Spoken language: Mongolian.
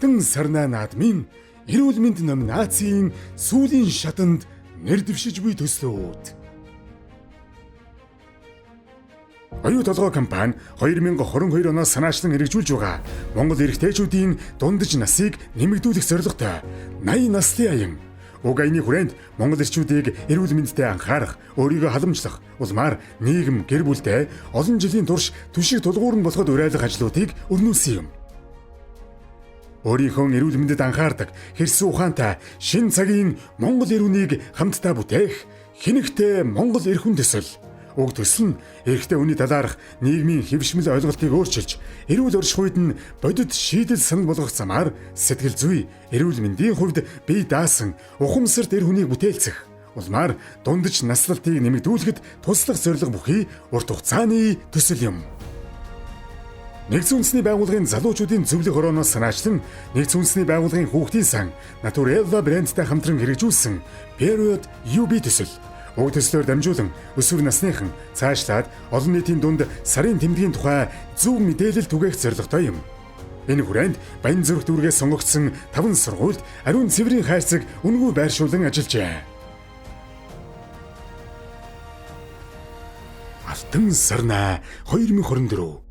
Алтан сарнай наадмын эрүүл мэнд номинацийн сүүлийн шатанд нэр дэвшиж буй төслүүд. Оюу толгой компани 2022 оноос санаачлан хэрэгжүүлж байгаа Монгол эрэгтэйчүүдийн дундаж насыг нэмэгдүүлэх зорилготой 80 наслын аян уг аяны хүрээнд Монгол эрчүүдийг эрүүл мэндэд анхаарах, өөрийгөө халамжлах, улмаар нийгэм, гэр бүлдээ олон жилийн турш түшиг тулгуур нь болоход уриалах ажлуудыг өрнүүлсэн юм. Өөрийнхөө эрүүл мэндэд анхаардаг, хэрсэн ухаантай шин цагийн Монгол эрүүнийг хамтдаа бүтээх хэнэгтэй Монгол эрхэн төсөл. Уг төсөл нь эрэгтэй хүний талаарх нийгмийн хэвшмэл ойлголтыг өөрчилж, эрүүл оршихуйд нь бодит шийдэл санал болгох замаар сэтгэл зүй, эрүүл мэндийн хувьд бие даасан ухамсарт эр хүнийг бүтээлцэх, улмаар дундаж наслалтыг нэмэгдүүлэхэд туслах зорилго бүхий урт хугацааны төсөл юм. Нэгдсэн үндэсний байгууллагын залуучуудын зөвлөх хорооноос санаачлан нэгдсэн үндэсний байгууллагын хүүхдийн сан Naturella брэндтэй хамтран хэрэгжүүлсэн Period UB төсөл. Уг төслөөр дамжуулан өсвөр насныхан цаашлаад олон нийтийн дунд сарын тэмдгийн тухай зөв мэдээлэл түгээх зорилготой юм. Энэ хүрээнд Баян зүрх дүүргээс сонгогдсон 5 сургуульд ариун цэврийн хайрцаг үнэгүй байршуулан ажиллажээ. Алтан сарнай 2024.